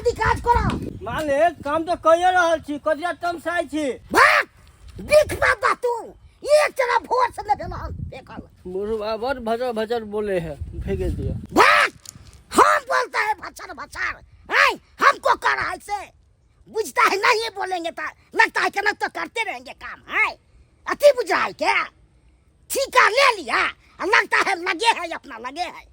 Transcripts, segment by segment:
जल्दी काज करो। मालिक, काम तऽ कइए रहल छी, कदिया तमसाइ छी। भाग बिख बाबा, तू एक जना भोर से नहि भेल हन फेकल। बुढ़वा बड़ भजर भजर बोले है, फेंक दिया। भाग, हम बोलता है भचर भचर हैं, हमको कर रहा है से बुझता है नहीं बोलेंगे तो लगता है कि ना तो करते रहेंगे काम है। अति बुझ रहा है क्या? ठीका ले लिया आ लगता है लगे है अपना लगे है।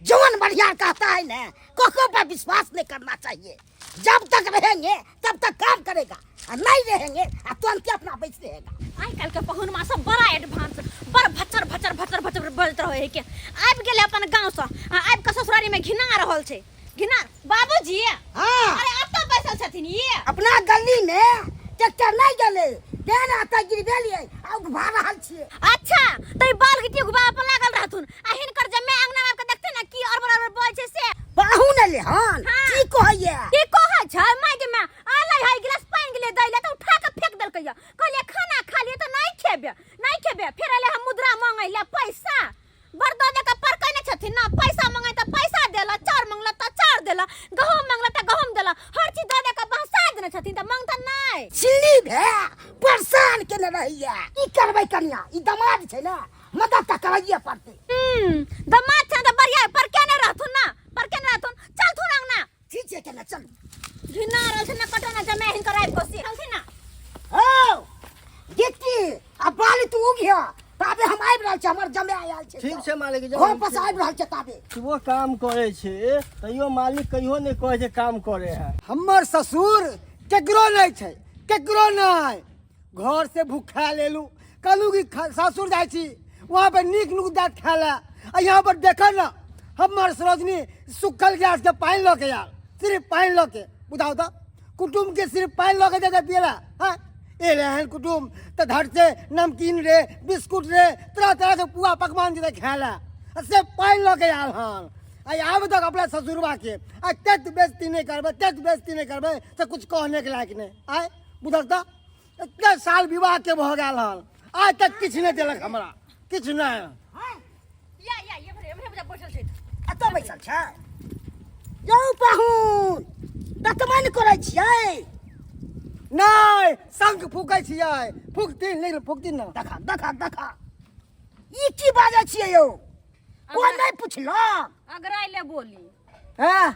जवन बढ़िया कहता है ना, कोको पर विश्वास नहीं करना चाहिए। जब तक रहेंगे तब तक काम करेगा आ नहीं रहेंगे आ तुरंत अपना बैठ रहेगा। आइ काल्हि के पहुनमा सब बड़ा एडवांस, बड़ भचर भचर भचर भचर बजैत रहै है के। आबि गेलै अपन गाँव सँ आ आबि कऽ ससुरारी में घिना रहल छै, घिना। बाबूजी। हाँ। अरे एतऽ बैसल छथिन ई। अपना गली में ट्रैक्टर नहीं गेलै तें एतऽ गिरबेलियै आ उगभा रहल छियै। अच्छा तऽ ई बाल गिट्टी उगबा पर लागल रहथुन आ हिनकर जमे अंगना में आबि कऽ देखथिन ने की अरबर अरबर बजै छै से। पाहु ने ले हन। हाँ। की कहैया? की कहै छै माय गे माय, आलै है गिलास पानि गेलै दै ले तऽ उठा कऽ फेंक देलकै। कहलियै खाना खा लियै तऽ नहीं खेबे नहीं खेबे। फेर एलै हम मुद्रा मांगै ले पैसा, बड़ दऽ दऽ कऽ परकै नहि छथिन ने। पैसा मंगै तऽ पैसा देला, चाउर मंगला तऽ चाउर देला, गहूम मंगला तऽ गहूम देला, हर चीज दऽ दऽ कऽ बहसा देने छथिन तऽ मंगता नहि। सिल्ली भे परेशान केने रहैया। की करबै कनिया, ई दमाद छै ने, मदद तऽ करैये पड़तै। दमाद छै तऽ बढ़िया पर केने रहथुन ना, पर केने रहथुन। चलथुन अंगना। ठीक छै कनिया, चलू। घिना रहल छै ना कटौना जमे हिनकर आबि कऽ से। चलथिन ना। हौ गिट्टी आ बाली तू उगिह, ताबे हम आबि रहल छी, हमर जमे आयल छै। ठीक छै मालिक, जाउ। घर पर से आबि रहल छै ताबे। वो काम करे छै तैयो मालिक कहियो नहि कहै छै काम करे है। हमर ससुर केकरो नहि छै, केकरो नहि। घर से भूखा लेलू, कहलू कि सासुर जाइ छी, वहाँ पर नीक नुक दाँत खाय ला, आ यहाँ पर देख न हमर सरोजनी सुखल गिलास के पानि लऽ के आयल, सिर्फ पानि लऽ के। बुझाउ तऽ कुटुम्ब के सिर्फ पानि लऽ के जेतै पियला। हाँ एले एहन कुटुम्ब तऽ धर से नमकीन रे बिस्कुट रे तरह तरह के पुआ पकवान जेतै खाय ला, आ से पानि लऽ के आयल हन। आ आब तक अपना ससुरबा के आ तेत बेइज्जती नहि करबै, तेत बेइज्जती नहि करबै तऽ कुछ कहने के लायक नहि। आय बुझल तऽ इतना साल विवाह के भऽ गेल हन, आइ तक किछु नहि देलक हमरा, किछु नहि। या या ये भरे एमरे बजा बैठल छै। एतऽ बैसल छै यौ पाहुन, दतमनि करै छियै? नहि, शंख फूकै छियै। फूकथिन नहि, फूकथिन ने। देखा देखा देखा, ई की बाजै छियै यौ? कोइ नहि पुछलक? अगराइ ले बोली। हैं?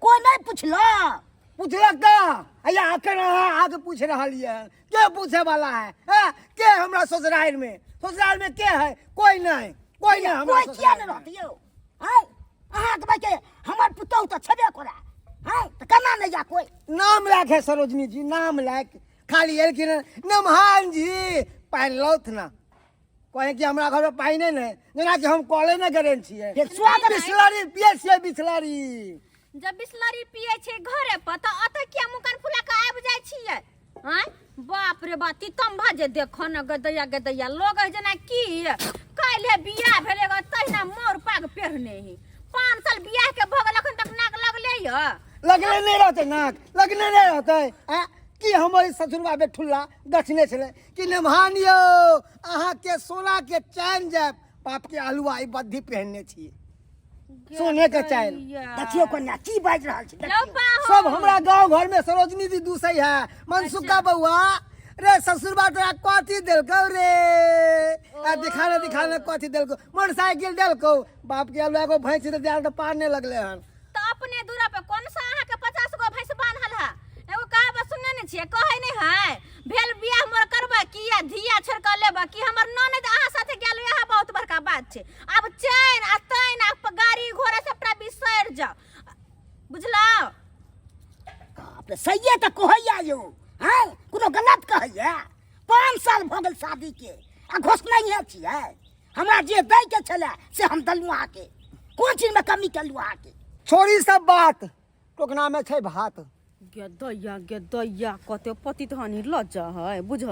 कोइ नहि पुछलक? पुछलक तऽ अया अखन अहाँ आके पूछ रहल ये, के पूछे वाला है? हैं? के हमरा ससुराल में, ससुराल में के है? कोई नहीं, कोई नहीं हमरा कोई किया ससुराल नहि में। रहतै यौ? हैं? अहाँके भाई के हमर पुतहु तऽ छेबे करे हैं, तऽ केना नहि जा कोइ? नाम लायक है सरोजनी जी, नाम लायक। खाली एलखिन नमहान जी पानि लौथ ना, कहे कि हमरा घर में पानि नहि, जेनाकि हम कॉले नहि गरेन छियै। फेर स्वागत। बिसलरी पियै छियै, बिसलरी। जब बिसलरी पियै छै घरे पर तऽ अतऽ किया मुँह कान फुला कऽ आबि जाइ छियै? आँय बाप रे बाप, तीतम भा जे देखो न गदैया गदैया लोग है जेना की काल्हि बियाह भेलै ग तहिना मोर पाग पेरने ही। 5 साल बियाह के भऽ गेल, अखन तक नाक लगले य। लगले नहि रहतै, नाक लगले नहि रहतै। आँय कि हमर ई ससुरबा बेठुल्ला गछने छलै कि नमहान यौ अहाँके सोना के चैन जायब, बाप के आलुआ ई बद्धी पहनने छी सोने के चैन। देखियौ कन्या की बाजि रहल छै, यौ देखियौ। पाहुन। सब हमरा गांव घर में सरोजनी जी दूसै है। मनसुखा बउआ रे ससुरबा तोरा कथी देलकौ रे? आ दिखा ने, दिखा ने कथी देलकौ? मोटरसाइकिल देलकौ? बाप के आलुआ एगो भैंस तऽ दियाल तऽ पार नहि लगले हन। तऽ अपने दूरा पे कोन सा अहाँके 50 गो भैंस बान्हल है? एगो कहावत सुनने ने छियै, कहै नहि है भेल बियाह मोर करबै कि या धिया छोड़ि कऽ लेबै कि हमर ननैद अहाँ साथे गेल, इएह बहुत बड़का बात छै। आब चैन आ तैन आ गाड़ी घोड़ा सबटा बिसरि जाउ, बुझलहुँ? बाप रे, सहिए तऽ कहैया यौ, हैं कोनो गलत कहैया? 5 साल भऽ गेल शादी के आ घोषणा छियै। हमरा जे दै के छलै से हम देलहुँ अहाँके, कोन चीजमे कमी केलहुँ अहाँके? छोड़ी सब बात, टोकना में छै भात। गे दैया गे दैया, कते पति धनी लज्जा है बुझ।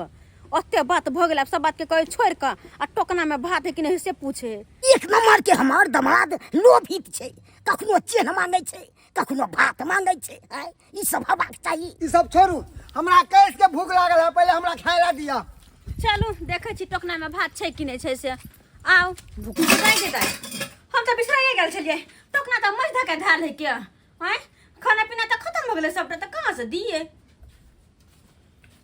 ओते बात भऽ गेल, आब सब बात के कहे छोड़ कऽ आ टोकना में भात है कि नहीं से पूछे। एक नंबर के हमार दमाद लोभित छै, कखनो चेन्ह मांगै छै, कखनो भात मांगै छै। आँय, ई सब हेबाक चाही। ई सब छोड़ू, हमरा कैस के भूख लागल है, पहले हमरा खाय ला दिया। चलू देखै छी टोकना में भात छै कि नहीं छै से। आउ भूख लागि गेलै, हम तऽ बिसराइए गेल छलियै टोकना तऽ मज धके धाल है के। आँय खाना पीना तऽ खत्म भऽ गेलै सबटा तऽ कहाँ से दिए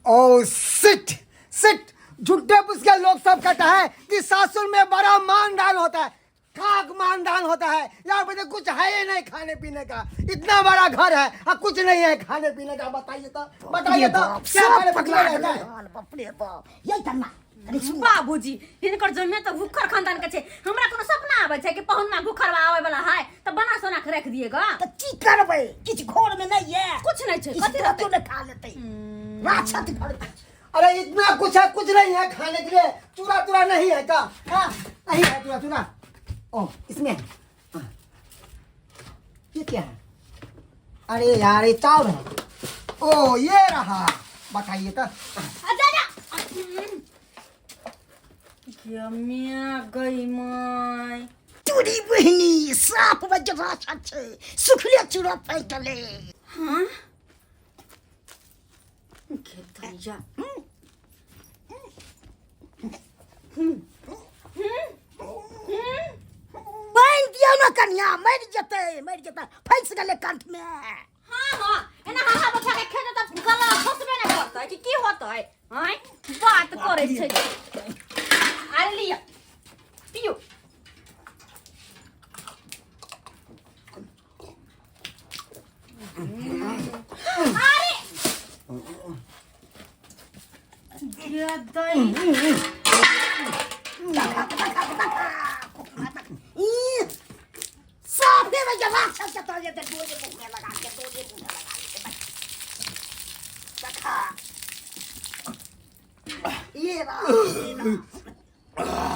ओ सिट सिट झूठे पुसके लोग सब कहता है कि सासुर में बड़ा मानदान होता है खाक मानदान होता है यहाँ पे तो कुछ है ही नहीं खाने पीने का इतना बड़ा घर है और कुछ नहीं है खाने पीने का बताइए तो बताइए तो बाप, क्या सब खाने पकड़ा पीने गेलै रहता है हन, बाप रे बाप यही तन्ना कनी सुन बाबूजी हिनकर जमीन तऽ भूखर खानदान के छै हमरा कोनो सपना आबै छै कि पहुनमा भूखरवा आबै वाला है तऽ बना सोना के राखि दिए गा तऽ की करबै किछु घर में नहीं है कुछ नहीं छै किछु कथी रहतै तो खा लेतै राक्षस घर के छै। अरे इतना कुछ है कुछ नहीं है खाने के लिए चूरा तुरा नहीं है का हाँ? नहीं है चूरा चूरा ओ इसमें है हाँ। ये क्या है अरे यार ये चावल है ओ ये रहा बताइए तो आ जा जा गम्या गई माय तोरी बहिनी साप बज राक्षस छै सुखले चूरा फेंकले हाँ खेतैया बान्हि दियौ ने कनिया मरि जेतै मरि जेतै फँसि गेलै कंठ में हाँ हाँ एना हाहा बैठा के खेते तऽ गला फसबे ने करतै कि की होतै आँय बात करै छै अरे लिअ पियू अरे गदई ई साफे में जमा सब जता जेतै डोरे मुँह में लगा के डोरे मुँह में लगा के देखा ये रहा ये रहा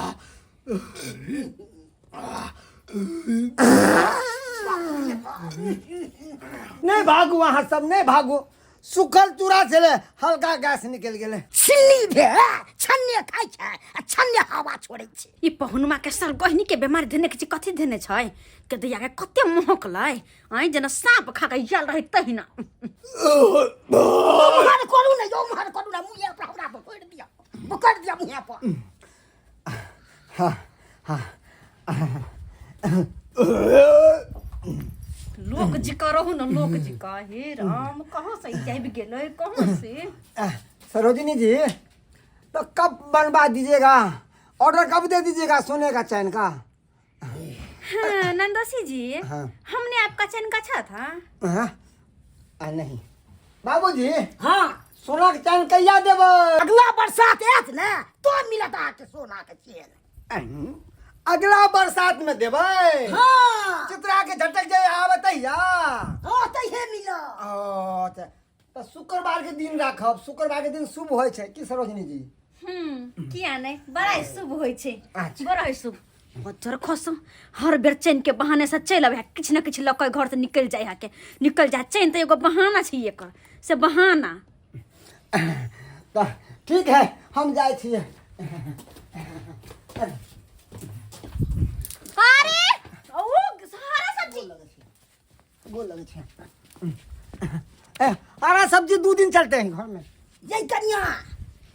नहीं भागू अहाँ सब नहीं भागू सुखल चूड़ा छलै हल्का गैस निकलि गेलै छिन्नी भेल छन्ने खाइ छै आ छन्ने हवा छोड़ै छै ई पहुनमा के सरगहनी के बेमारी धेने के छै कथी धेने छै के दैया के कते महकलै आँय जेना साँप खा के याल रहै तहिना उम्हर करू ने यौ उम्हर करू ने मुँहे पर हमरा पकड़ि दिअ पकड़ि दिअ मुँहे पर हाँ हाँ लोक जी का रहू न लोक जी का हे राम कहाँ से ई आबि गेलै कहाँ से आह, सरोजिनी जी तो कब बनवा दीजिएगा ऑर्डर कब दे दीजिएगा सोने का चैन का हाँ, नंदोसी जी हाँ। हमने आपका चैन गछा था हाँ? आ, नहीं बाबूजी हाँ सोना के चैन कहिया देबै अगला बरसात आयत ने तो मिलत अहाँके सोना के चेन अहीं, अगला बरसात में देबै हाँ चित्रा के झटक जाए आवे तहिया हाँ तहिए मिलत ओ तऽ शुक्रवार के दिन राखब शुक्रवार के दिन शुभ होइ छै की सरोजनी जी किया नहि बड़ा ही शुभ होइ छै अच्छा। बड़ा ही शुभ बज्जर खसो हर बेर चैन के बहाने से चलि अबै है किछु ने किछु लऽ कऽ घर से निकलि जाइ है के निकलि जाइ चैन तऽ एगो बहाना छै एकर से बहाना तऽ ठीक है हम जाइ छियै अरे ओ हरा सब्जी गोल लगै छै ए, हरा सब्जी 2 दिन चलते हैं घर में ये कनिया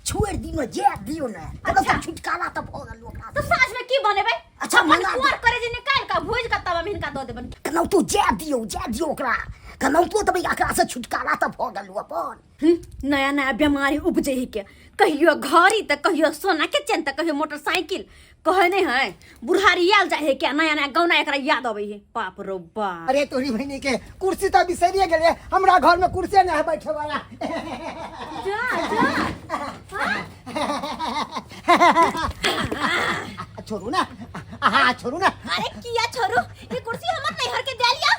छोड़ि दियौ जे दियौ ने अच्छा छुटकारा तऽ भऽ गेल ओकरा तऽ साँझ में की बनेबै अच्छा, अपन मंगा कुआर करे जे निकालि कऽ भुजि कऽ तब हम हिनका दऽ देबनि केनाहितो जाय दियौ जाय दियौ ओकरा केनाहितो तऽ एकरा से छुटकारा तऽ भऽ गेल अपन नया नया बीमारी उपजै है के कहियो घड़ी तऽ कहियो सोना के चैन तऽ कहियो मोटरसाइकिल कहे नहीं है बुढ़ारी आयल जाए है क्या नया नया गौना एकरा याद अबै है बाप रो बाप अरे तोरी बहिनी के कुर्सी तऽ बिसरिए गेलै हमरा घर में कुर्सी नहीं है बैठे वाला जा जा छोड़ू ना हाँ छोड़ू ना अरे किया छोड़ू ये कुर्सी हमर नैहर के देलिया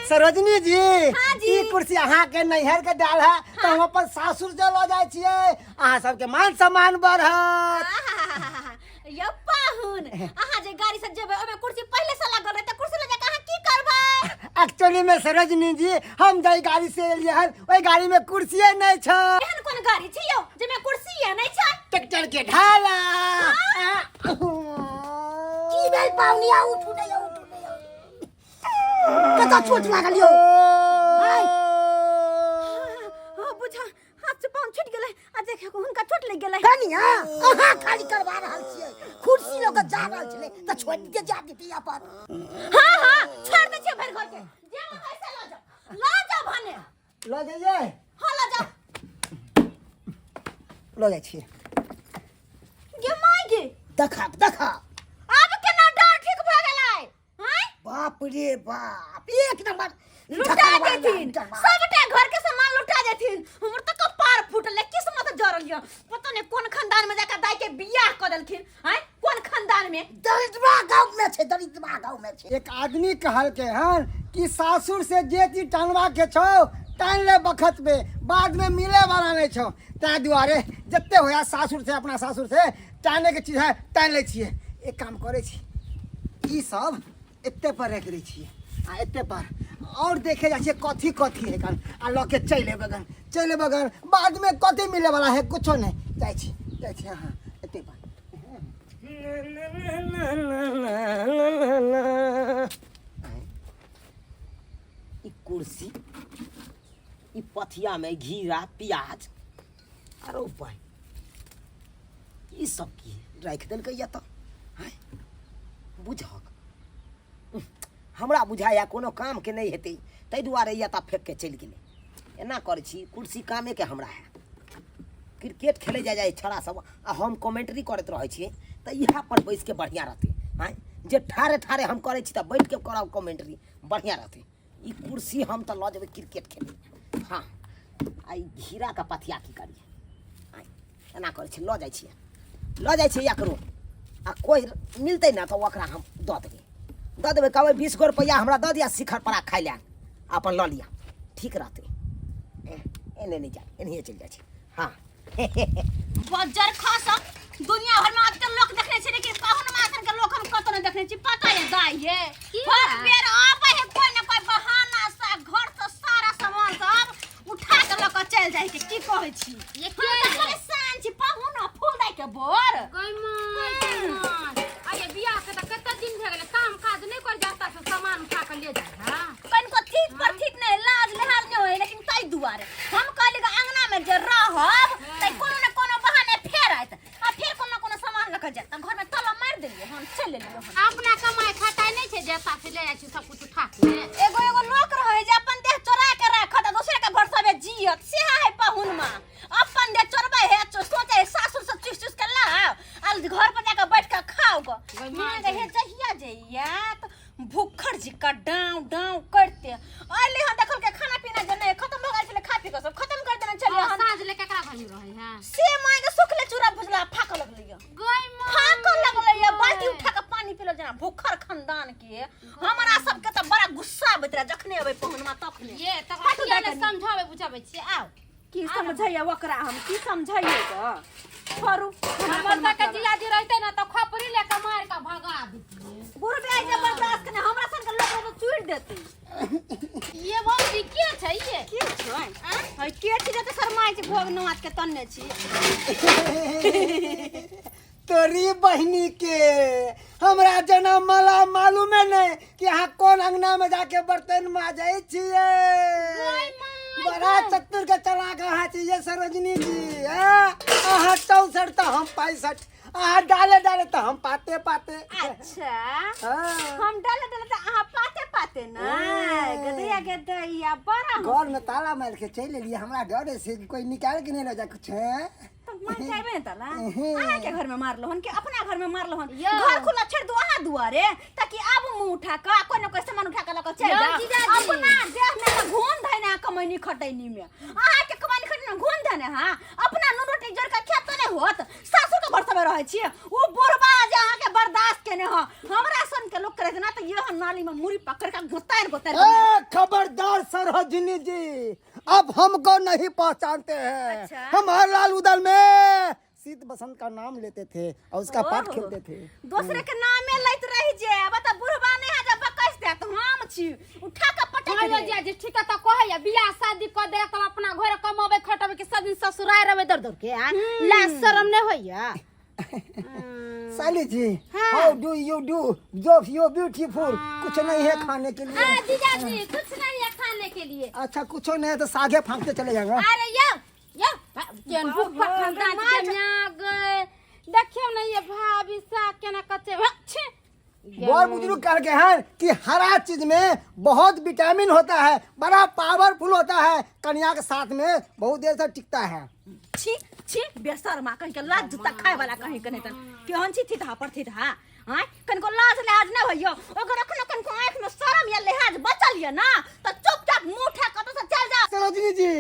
सरोजनी जी हाँ जी। ई कुर्सी अहाँ के नैहर के डाल है तो हम अपन सासुर चलो जाइ छियै अहाँ सबके मान सम्मान बढ़त यौ पाहुन अहाँ जे गाड़ी से जेबै ओहिमे कुर्सी पहिले से लागल रहै तऽ कुर्सी लऽ जाके अहाँ की करबै एक्चुअली में सरोजनी जी हम जाहि गाड़ी से एलियै हन ओहि गाड़ी में कुर्सिए नहीं छै एहन कोन गाड़ी छै यौ जाहिमे कुर्सी नहि छै ट्रैक्टर के ढाला की भेल पाहुनिया उठू नहि यौ, उठू नहि यौ। कतऽ चोट लागल यौ हाँ बुझा हाँ से पाहुन छूट गेलै आ देख हुनका चोट लागि गेलै। कनिया अहाँ खाली करवा रहल छियै, कुर्सी लऽ कऽ जा रहल छलै तऽ छोड़ि के जा देती अपन। हाँ हाँ छोड़ दै छियै भरि घर के, जे मन है से लऽ जाओ, लऽ जाओ भने। लऽ जाइए? हाँ लऽ जाओ। लऽ जाइ छियै। गे माय गे, देखा देखा, आब केना डर ठीक भऽ गेलै? आँय, बाप रे बाप, एक नंबर लुटा देथिन सबटा घर के सामान, लुटा देथिन। हमर तऽ कपार फूटल, किस्मत जरल यऽ। पता नहि कोन खानदान में जाकर दाई के बियाह कऽ देलखिन। आँय, कोन खानदान में? दरिद्रवा गाँव में छै, दरिद्रवा गाँव में छै। एक आदमी कहलकै हन कि सासुर से जे चीज टानबा के छौ टानि ले बखत में, बाद में मिले वाला नहीं छौ। ताहि दुआरे जते होया सासुर से, अपना सासुर से टाने के चीज है, टानि लै छियै। एक काम करै छी, ई सब एते पर राखि दै छियै आ एते पर और देखे जाइ छियै कथी कथी है गन, आ लऽ के चलि एबै गन, चलि एबै गन। बाद में कथी मिले वाला है? कुछो नहीं। जाइ छी, जाइ छी। हाँ, एते पर। ई कुर्सी, ई पथिया में घीरा प्याज आरो उपाय ई सब की राखि देलकै या तऽ आँय? बुझहक, हमरा बुझाइए कोनो कामके नहि हेतै, ताहि दुआरे ई एतऽ फेंक के चलि गेलै। एना करै छी, कुर्सी कामेके हमरा है। क्रिकेट खेलै जाइ जाइ छौड़ा सब आ हम कमेंट्री करैत रहै छियै, तऽ इएह पर बैसके बढ़िआँ रहतै। आँय, जे ठाढ़े ठाढ़े हम करै छी तऽ बैठके करब कमेंट्री, बढ़िआँ रहतै। ई कुर्सी हम तऽ लऽ जेबै क्रिकेट खेलै। हँ, आ ई घीराके पथिया की करियै? आँय, एना करै छियै, लऽ जाइ छियै, लऽ जाइ छियै एकरो, आ कोइ मिलतै ने तऽ ओकरा हम दऽ देबै, दऽ देबै। कहबै 20 गो रुपैआ हमरा दऽ दिअ शिखर परा खाइ लए, अपन लऽ लिअ, ठीक रहतै। एने नहि जाय, एनाहिए चलि जाइ छै। हँ, बज्जर खसम, दुनिया भर में आजकल लोग देखने छी, लेकिन पाहुन माखन के लोग हम कतौ नहीं देखने छी। पता है दाई ये की हर बात? बेर आबै है कोई न कोई बहाना सा घर से सारा सामान सब उठा के लऽ के चलि जाइ के। की कहै छी? ये हम के तऽ है? परेशान छी पाहुन आ फूल दाई के बोर। गै माय, गै माय। अरे बियाह के तऽ कते दिन भए गेलै, काम काज नहि कर जाता से सामान उठा के ले जाइ है। कनिको ठीक पर ठीक नहीं, लाज लिहाज नहीं होय, लेकिन ताहि दुआरे हम कहली कि अंगना में जे रहब त कोनो न कोनो बहाने फेर आयत आ फेर कोनो न कोनो सामान लऽ के जायत, तऽ घर में ताला मारि देलियै हम, चलि एलियै हम। अपना कमाई खटाई नहि छै जेता से ले जाइ छी सब कुछ उठा के। एगो एगो लोक रहै जे अपन देह चोरा के राखत आ दोसर के भरसबे जियत, सेहा है पाहुन माँ। अपन देह चोरबै है, सोचै है सासुर से चुस चुस के लाओ आ घर पर जाके बैठ के खाओ गो। गै माय। माँ गे, हे जहिया जइया भुक्खड़ जी का डाँव डाँव करते अइले हन। देखल के खाना पीना जे नहीं खत्म भ गेल छलै, खा पी के सब खत्म कर देने छलियै हन। साँझ ले केकरा घर में रहै है? से माय के सुखले चूड़ा भुजला फाकऽ लगलै। गै माय, फाकऽ लगलै, बाल्टी उठा के पानी पीलो जेना भुक्खड़ खानदान के। हमरा सबके तऽ बड़ा गुस्सा आबैत रहे जखने अबै पहुनमा तखने। ये तकरा हटू किया दाइ ने कनी। समझाबै बुझाबै छियै? आउ। की समझैया ओकरा? हम की समझैयै? तऽ छोड़ू। हमर सबके जिया जी रहते ने तऽ खोपड़ी लेके मारि के भगा देतियै। बुढ़बे जे बर्दाश्त केने, हमरा सन के लोक रहतै चूरि देतै। ये भौजी के छै ये? के छै? आँय, के छी जे शरमाइ छी? भोग नवाज के तन्ने छी। तोरी बहिनी के, हमरा जना मला मालूमे नहीं कि अहाँ कोन अंगना में जाके बर्तन माजै छियै। बड़ा चतुर के चलाक अहाँ छियै सरोजनी जी। हाँ? अहाँ 64 तऽ हम 65, अहाँ डाले डाले तऽ हम पाते पाते। अच्छा। हाँ। हम डाले डाले तऽ अहाँ पाते पाते ना। गदैया गदैया बड़ा घर में ताला मार के चलि एलियै, हमरा डर है से कोई निकाल के नहीं लऽ जाय कुछ है। तऽ मार के आबे ने ताला। एहे। अहाँ के घर में मारलो हन कि अपना घर में मारलो हन? यौ। घर खुला छोड़ दू अहाँ दुआरे ताकि आबू मुंह उठा के कोई न कोई सामान उठा के लऽ के चलि यौ जाउ। जीजाजी। अपना देह में तऽ घून धैने है कमैनी खटैनी में, अहाँ के कमैनी खटैनी में घून धैने है। अपना नून रोटी जोड़ के खेत तऽ नहि होत, सासुर के भरसमे रहै छियै। ओ बुढ़बा जे अहाँ के बर्दाश्त केने ह, हमरा सन के लोक करे ना तऽ यह नाली में मुड़ी पकड़ के गोतारि गोतारि के ए खबरदार सरोजिनी जी, अब हमको नहीं पहचानते हैं। अच्छा। हम हर लाल उदल में शीत बसंत का नाम लेते थे और उसका पाठ ओहो। खेलते थे। दोसरे के नामे लैत रहि जे बता बुढ़बा नहीं है जब बकस दे त हम छी उठा के पटक हाँ दे। जीजाजी ठीक है, तऽ कहैया बियाह शादी कऽ देलक तब अपना घर कमाबै खटबै के सब दिन ससुराल रहबै दौड़ दौड़ के? आ लाज शरम नहि होइया? साली जी, how do you do? जो you beautiful. कुछ नहीं है खाने के लिए? हाँ जीजाजी, कुछ नहीं है खाने के लिए। अच्छा, कुछ नहीं है तो सागे फांकते चले जाएंगे। अरे यौ यौ केहन भूखा खानदान के म्या गए। देखियौ ने ये भाभी साग केना कच्चे छी। बड़ बुजुर्ग कह के हैं कि हरा चीज में बहुत विटामिन होता है, बड़ा पावरफुल होता है, कन्या के साथ में बहुत देर तक टिकता है। छी छी बेशर्मा कहीं के, लाज जूता खाए वाला कहीं के नहीं तन केहन छी थितहा पर थितहा। आँय, कनिको लाज लिहाज नहि होइयो? अगर अखनो कनिको आँखि में शरम या लिहाज बचल ये ना तऽ चुपचाप मुँह उठा कतौ से चलि जाओ। सरोजिनी जी,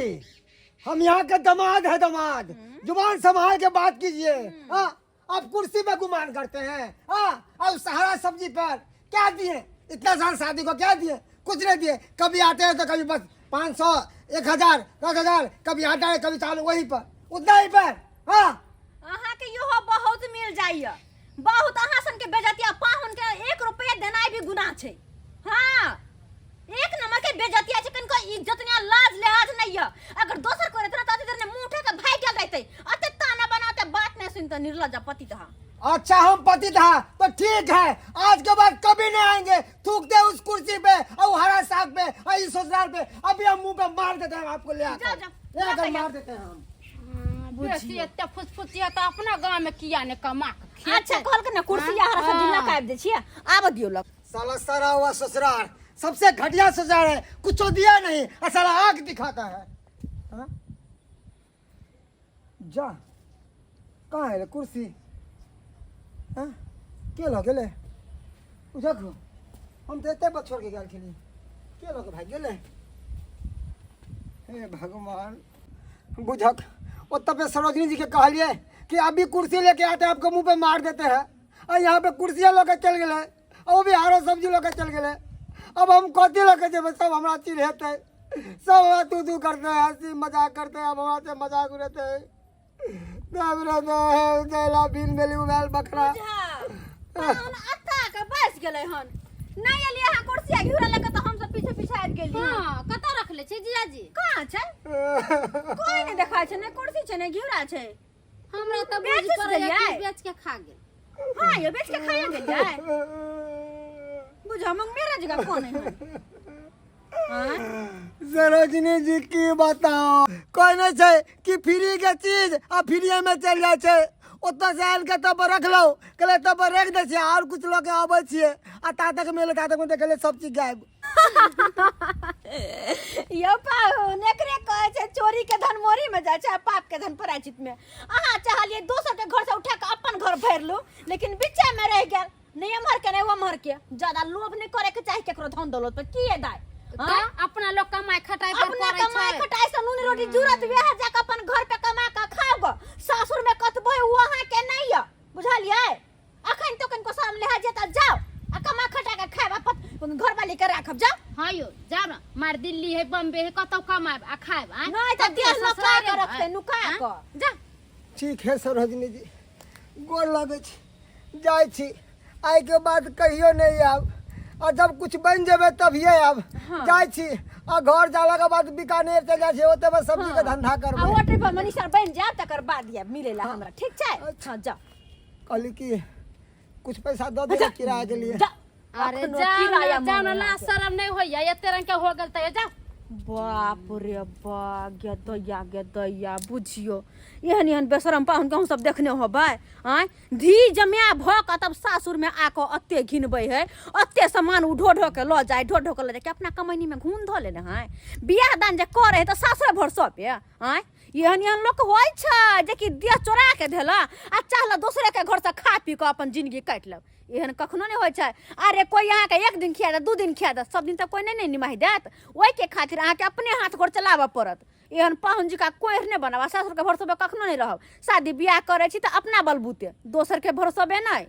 हम यहाँ के दामाद है दामाद, जुबान संभाल के बात कीजिए। हाँ, आप कुर्सी पे गुमान करते हैं। हाँ, और सहारा सब्जी पर क्या दिए? इतना साल शादी को क्या दिए? कुछ नहीं दिए। कभी आते हैं तो कभी बस 500, 1000, 10,000, कभी आटा है कभी चावल, वही पर उतना ही पर। हाँ, अहाँके इहो बहुत मिल जाइए बहुत। अहाँ सन के बेजतिया पाहुन के 1 रुपया देनाइ भी गुनाह छै। हाँ, एक नंबर के बेजतिया छै, कनिको इज्जत ने लाज लिहाज नहीं है। अगर दोसर कोई रहते ना तो अते देर ने मुंह उठा के भाग गेल रहते, अते ताना बनाते बात नहीं सुनते निर्लज्ज पति था। अच्छा, हम पति था तो ठीक है, आज के बाद कभी नहीं आएंगे। थूक दे उस कुर्सी पे और हरा साग पे और इस ससुराल पे। अभी हम मुंह पे मार देते हैं आपको, ले आकर जाओ, जाओ। ले आकर मार देते हैं हम। बेसी एते फुसफुसिया तऽ अपना गाँव में किया ने कमा के खेतै? अच्छा, कहल के ना कुर्सी या हरा सब्जी लगा आबि दै छियै, आब दियौ लग। साला सड़ा हुआ ससुराल, सबसे घटिया ससुराल है, कुछ तो दिया नहीं और साला आग दिखाता है। हाँ? जा कहाँ है रे कुर्सी? हाँ? के लऽ गेलै? देखो, हम तऽ एते पर छोड़ के गेल छली, के लऽ के भागि गेलै? हे भगवान, बुझक ओतऽ पे सरोजिनी जी के कहलिए कि अभी कुर्सी लेके आते हैं, आपको मुंह पे मार देते हैं, और यहाँ पे कुर्सियाँ लऽ के चल गेलै और वो भी आरो सब्जी लऽ के चल गेलै। अब हम कथी लऽ के जेबै? सब हमरा चिढ़ेतै, सब हमरा तू तू करते हैं, हंसी मजाक करते हैं, अब हमरा से मजाक उड़ेतै। बिन भेली उबाल बकरा। पाहुन अत्ता के बस गेलै हन, नहि एलियै अहाँ कुर्सी आ घिउरा लऽ के तऽ हम सब पीछे पीछे आबि गेलियै। हँ, कतऽ रखले छै जीजाजी? कहाँ छै? कोई नहि देखा छै, नहि कुर्सी छै नहि घिउरा छै। हमरा तऽ बेच बुझि पड़ैया देलियै? कि बेच के खा गेल। हाँ यो, बेच के खाया गेलियै? बुझा मंग मेरा जगह कौन है? हाँ? सरोजिनी जी, की बताओ, कोई नहीं छै कि फ्री के चीज आ फ्रीए में चल जाइ छै। ओतऽ से आनि के तब रखलहुँ, कहले तब पर राखि दै छियै, आओर कुछ लऽ के अबै छियै, आ ता तक मेले ता तक मे देखलियै सब चीज गायब। यौ पाहुन, एकरे कहै छै चोरी के धन मोरी में जाइ छै आ पाप के धन प्रायश्चित में। अहाँ चाहलियै दोसर के घर से उठा के अपन घर भरि लू, लेकिन बीचे में रहि गेल, नहि एम्हर के नहि ओम्हर के। ज्यादा लोभ नहि करे के चाही केकरो धन दौलत पर। की दाय? तऽ अपना लोग कमाइ खटाइ पर अपना करै कमाई छै। खटाई से नून रोटी जुड़त, वएह जाके अपन घर पे कमा के खाओ गो। सासुर में कतबो है, वो अहाँ के नहीं है, बुझलियै? अखन तो कनिको शरम लिहाज जेता, जाओ आ कमा खटा के खायब, अपन घर वाली के राखब, जाओ। हाँ यौ, जाओ ना, मार दिल्ली है बम्बे है कतौ कमायब आ खायब। आँय? नहीं तऽ देह कतौ नुका ससुरारे के रखतै, मे, नुका आँय? के। जा। ठीक है सरोजिनी जी, गोर लगै छी, जाइ छी, आइ के बाद कहियो नहीं आयब, आ जब कुछ बनि जेबै तभिए आयब। जाइ छी, आ घर जाला के बाद बीकानेर चलि जाइ छी, ओतऽ बस सब्जी के धंधा आ करबै। होटल पर मनीषा बनि जायब तकर बाद आयब मिलै ला हमरा, ठीक छै? अच्छा। हाँ, जाओ। कहली कि कुछ पैसा दऽ दिअ किराया के लिए। जा। अरे अखनो जाओ किराया ना, जाओ ना, मांगै लाज शरम नहीं होइया, एते रंग के हो गेल तऽ जाओ। बाप रे बा, गे दैया गे दैया, बुझियो एहन एहन बेशरम पाहुन के सब देखने होबै। आँय, धी जमाय भऽ कऽ तब सासुर में आकऽ अते घिनबै है, अते सामान उ ढो ढो के लऽ जाय, ढो ढो के लऽ जाय के अपना कमैनी में घून धऽ लेने है। बियाह दान जे करे है तऽ सासुरे भर सौंपे। आँय, एहन एहन लोक होइ छै जेकि देह चोरा के धेला आ चाहला दोसरे के घर से खा पी कऽ अपन जिंदगी काटि लेब। एहन कखनो नहि होइ छै। अरे कोइ अहाँके एक दिन खिया देत, 2 दिन खिया देत, सब दिन तऽ कोइ नहि ने निमाहि देत। ओहिके खातिर अहाँके अपने हाथ गोर चलाबऽ पड़त। एहन पाहुन जी का कोइ नहि बनाब, सासुरके भरोसे कखनो नहि रहब। शादी बियाह करै छी तऽ अपना बलबूते, दोसरके भरोसे नहि।